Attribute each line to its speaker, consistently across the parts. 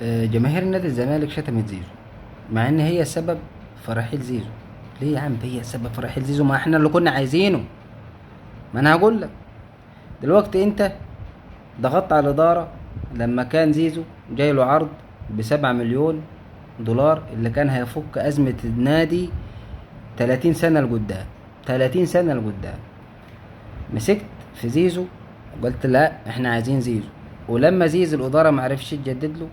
Speaker 1: جماهير نادي الزمالك شتمت زيزو، مع ان هي سبب في رحيل زيزو. ليه يا عم هي سبب في رحيل زيزو؟ ما احنا اللي كنا عايزينه. ما انا هقول لك دلوقتي، انت ضغطت على الادارة لما كان زيزو جاي له عرض ب7 مليون دولار اللي كان هيفك ازمة النادي 30 سنة لقدام، 30 سنة لقدام. مسكت في زيزو وقلت لا احنا عايزين زيزو. ولما زيزو الادارة ما عرفش تجدد له،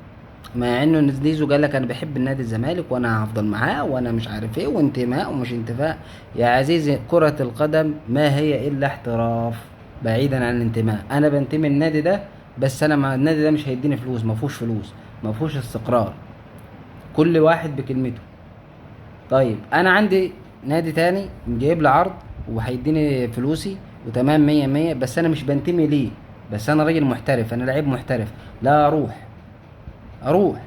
Speaker 1: مع انه زيزو قال لك انا بحب النادي الزمالك وانا هفضل معاه وانا مش عارف ايه وانتماء ومش انتماء. يا عزيزي كرة القدم ما هي الا احتراف بعيدا عن الانتماء. انا بنتمي النادي ده، بس انا مع النادي ده مش هيديني فلوس، ما فيهوش فلوس، ما فيهوش استقرار. كل واحد بكلمته. طيب انا عندي نادي تاني جايب لي عرض وهيديني فلوسي وتمام مية مية، بس انا مش بنتمي ليه، بس انا راجل محترف، انا لعيب محترف، لا اروح اروح.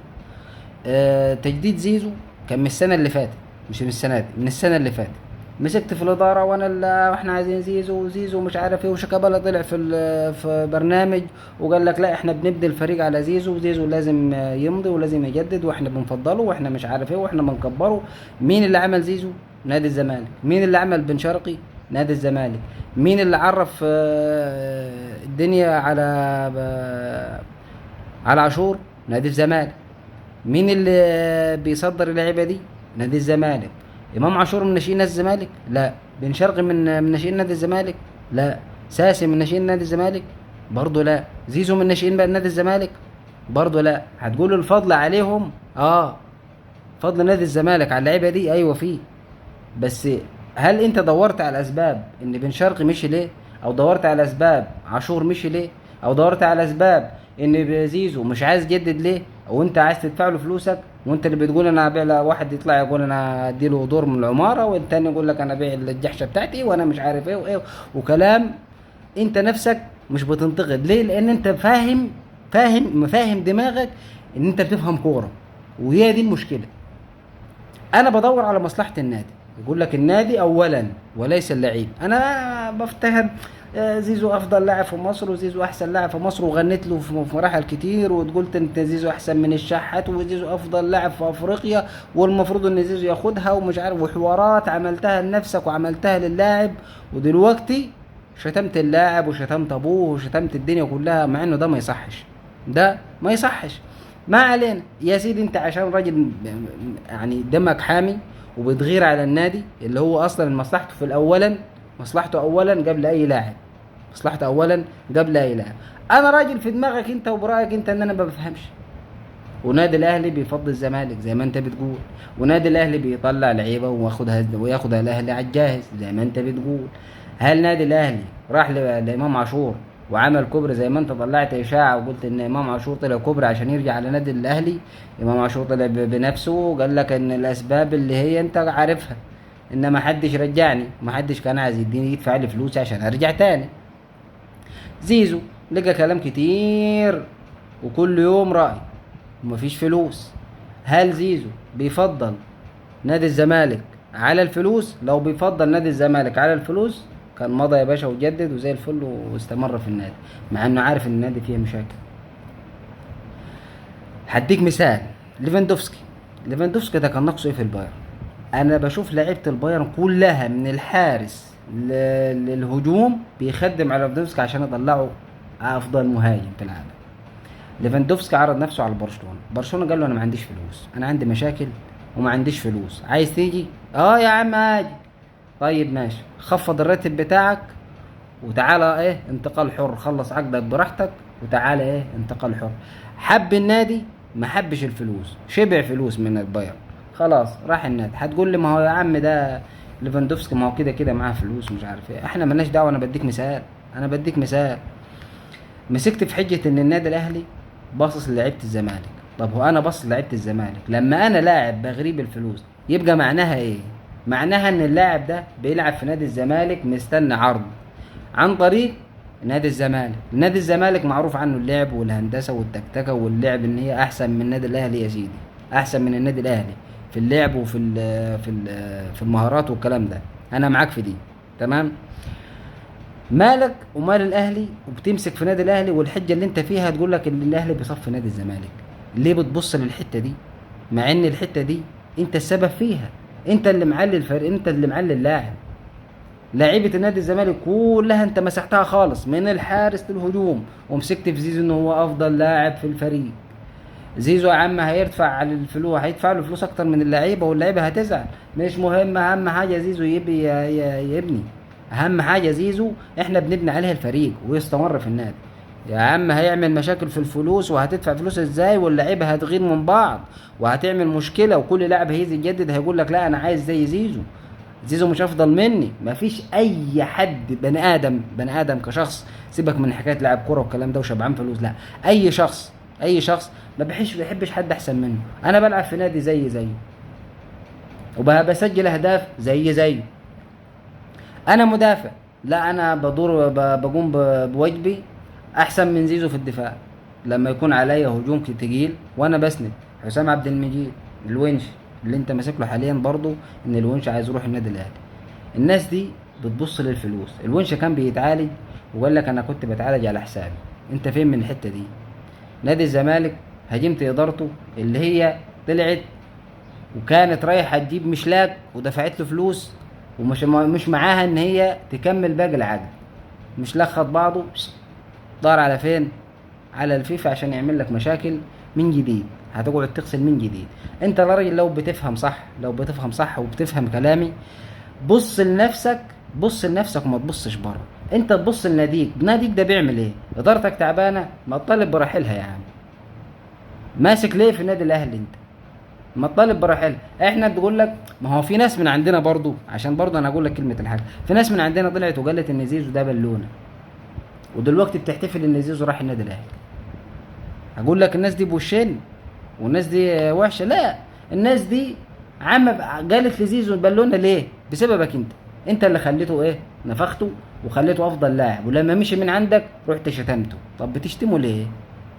Speaker 1: تجديد زيزو كان من السنة اللي فاتت، مش من السنة دي، من السنة اللي فاتت. مسكت في الادارة وانا اللي واحنا عايزين زيزو وزيزو مش عارف ايه، وشيكابالا طلع في في برنامج وقال لك لا احنا بنبني الفريق على زيزو، وزيزو لازم يمضي ولازم يجدد واحنا بنفضله واحنا مش عارف ايه واحنا بنكبره. مين اللي عمل زيزو؟ نادي الزمالك. مين اللي عمل بن شرقي؟ نادي الزمالك. مين اللي عرف الدنيا على عاشور؟ نادي الزمالك. مين اللي بيصدر اللعيبة دي؟ نادي الزمالك. امام عاشور من ناشئين نادي الزمالك؟ لا. بن شرقي من ناشئين نادي الزمالك؟ لا. ساسي من ناشئين نادي الزمالك؟ برضه لا. زيزو من ناشئين بقى نادي الزمالك؟ برضه لا. هتقولوا الفضل عليهم؟ فضل نادي الزمالك على اللعيبة دي، ايوه فيه، بس هل انت دورت على الاسباب ان بن شرقي مشي ليه؟ او دورت على اسباب عاشور مشي ليه؟ او دورت على اسباب ان زيزو مش عايز يجدد ليه؟ او انت عايز تدفع له فلوسك، وانت اللي بتقول انا ابيع، واحد يطلع يقول انا اديله دور من العمارة، والتاني يقول لك انا ابيع الجحشه بتاعتي وانا مش عارف ايه وايه وكلام. انت نفسك مش بتنتقد ليه؟ لان انت فاهم، فاهم مفاهم دماغك ان انت بتفهم كورة، وهي دي المشكلة. انا بدور على مصلحة النادي، يقول لك النادي اولا وليس اللعيب. انا بفتهم زيزو افضل لاعب في مصر وزيزو احسن لاعب في مصر، وغنيت له في مراحل كتير وقلت انت زيزو احسن من الشحات وزيزو افضل لاعب في افريقيا والمفروض ان زيزو ياخدها ومش عارف، وحوارات عملتها لنفسك وعملتها للاعب، ودلوقتي شتمت اللاعب وشتمت ابوه وشتمت الدنيا كلها، مع انه ده ما يصحش، ده ما يصحش. ما علينا يا سيدي، انت عشان راجل دمك حامي وبتغير على النادي اللي هو اصلا مصلحته في الاولا، مصلحته اولا قبل اي لاعب، مصلحته اولا قبل اي لاعب. انا راجل في دماغك انت وبرايك انت ان انا ما بفهمش، ونادي الاهلي بيفضل الزمالك زي ما انت بتقول، ونادي الاهلي بيطلع لعيبة وياخدها الاهلي على الجاهز زي ما انت بتقول. هل نادي الاهلي راح لامام عاشور وعمل كوبري زي ما انت طلعت اشاعة وقلت ان امام عاشور طلع كوبري عشان يرجع لنادي الاهلي؟ امام عاشور طلع بنفسه وقال لك ان الاسباب اللي هي انت عارفها، ان ما حدش رجعني، ما حدش كان عايز يديني يدفع لي فلوس عشان ارجع تاني. زيزو لقى كلام كتير وكل يوم رأي ومفيش فلوس. هل زيزو بيفضل نادي الزمالك على الفلوس؟ لو بيفضل نادي الزمالك على الفلوس كان مضى يا باشا وجدد وزي الفل واستمر في النادي، مع انه عارف ان النادي فيه مشاكل. هديك مثال ليفاندوفسكي. ليفاندوفسكي ده كان ناقصه ايه في البايرن؟ انا بشوف لعيبة البايرن كلها من الحارس للهجوم بيخدم على ليفاندوفسكي عشان يطلعه افضل مهاجم في العالم. ليفاندوفسكي عرض نفسه على برشلونة، برشلونة قال له انا ما عنديش فلوس، انا عندي مشاكل وما عنديش فلوس، عايز تيجي؟ يا عم اجي. طيب ماشي، خفض الراتب بتاعك وتعالى ايه انتقال حر، خلص عقدك براحتك وتعالى ايه انتقال حر. حب النادي ما حبش الفلوس، شبع فلوس من البايرن، خلاص راح النادي. هتقول لي ما هو يا عم ده ليفاندوفسكي ما هو كده كده معاه فلوس مش عارف ايه، احنا مالناش دعوه، انا بديك مثال، انا بديك مثال. مسكت في حجه ان النادي الاهلي باصص لعيبة الزمالك. طب هو انا باصص لعيبة الزمالك لما انا لاعب بغريب الفلوس يبقى معناها ايه؟ معناها ان اللاعب ده بيلعب في نادي الزمالك مستني عرض عن طريق نادي الزمالك. نادي الزمالك معروف عنه اللعب والهندسة والتكتكه واللعب، ان هي احسن من النادي الاهلي يا سيدي، احسن من النادي الاهلي في اللعب وفي في المهارات والكلام ده، انا معاك في دي تمام. مالك ومال الاهلي وبتمسك في نادي الاهلي، والحجة اللي انت فيها تقول لك ان الاهلي بيصف نادي الزمالك. ليه بتبص للحتة دي مع ان الحتة دي انت السبب فيها؟ انت اللي معلي الفريق، انت اللي معلي اللاعب. لعيبة النادي الزمالك كلها انت مسحتها خالص من الحارس للهجوم، ومسكت في زيزو ان هو افضل لاعب في الفريق. زيزو يا عم هيدفع على الفلوس، هيدفع له فلوس اكتر من اللعيبة، واللعيبة هتزعل، مش مهم. اهم حاجة زيزو يبي يبني، اهم حاجة زيزو احنا بنبني عليها الفريق ويستمر في النادي. يا عم هيعمل مشاكل في الفلوس، وهتدفع فلوس ازاي، واللعيبة هتغير من بعض وهتعمل مشكلة، وكل لاعب هيجي يجدد هيقول لك لا انا عايز زي زيزو، زيزو مش افضل مني. مفيش اي حد بني ادم، بني ادم كشخص، سيبك من حكاية لاعب كورة والكلام ده وشبعان فلوس، لا، اي شخص، اي شخص ما بيحبش حد احسن منه. انا بلعب في نادي زي زيه، وبسجل اهداف زي زيه. انا مدافع، لا انا بدور بقوم بواجبي احسن من زيزو في الدفاع. لما يكون عليا هجوم تقيل وانا بسند حسام عبد المجيد، الونش اللي انت ماسك له حاليا برضو، ان الونش عايز يروح النادي الاهلي. الناس دي بتبص للفلوس. الونش كان بيتعالج وقال لك انا كنت بتعالج على حسابي. انت فين من الحتة دي؟ نادي الزمالك هاجمت ادارته اللي هي طلعت وكانت رايحة تجيب مشلاك ودفعت له فلوس، ومش مش معاها ان هي تكمل باقي العقد. مشلاك خد بعضه دار على فين؟ على الفيفا عشان يعمل لك مشاكل من جديد، هتقعد تغسل من جديد. انت راجل لو بتفهم صح، لو بتفهم صح وبتفهم كلامي، بص لنفسك، بص لنفسك وما تبصش بره. انت تبص لناديك، ناديك ده بيعمل ايه؟ ادارتك تعبانة، ما تطالب برحيلها يا عم. ماسك ليه في النادي الاهلي انت؟ ما تطالب برحيلها. احنا بنقول لك ما هو في ناس من عندنا برضو، عشان برضو انا اقول لك كلمة الحاج، في ناس من عندنا طلعت وقالت ان زيزو ده بالونه، ودلوقتي بتحتفل ان زيزو راح النادي الاهلي. هقول لك الناس دي بوشين والناس دي وحشة، لا، الناس دي عم قالت لزيزو بالونه ليه؟ بسببك انت، انت اللي خليته ايه؟ نفخته وخليته افضل لاعب، ولما مشي من عندك رحت شتمته. طب بتشتمه ليه؟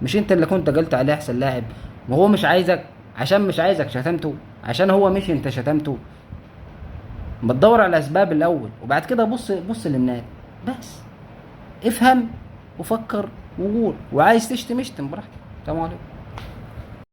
Speaker 1: مش انت اللي كنت قلت عليه احسن لاعب؟ وهو مش عايزك، عشان مش عايزك شتمته، عشان هو مشي انت شتمته. ما تدور على الاسباب الاول وبعد كده بص للنادي بس. افهم وفكر وقول، وعايز تشتم اشتم براحتك. السلام عليكم.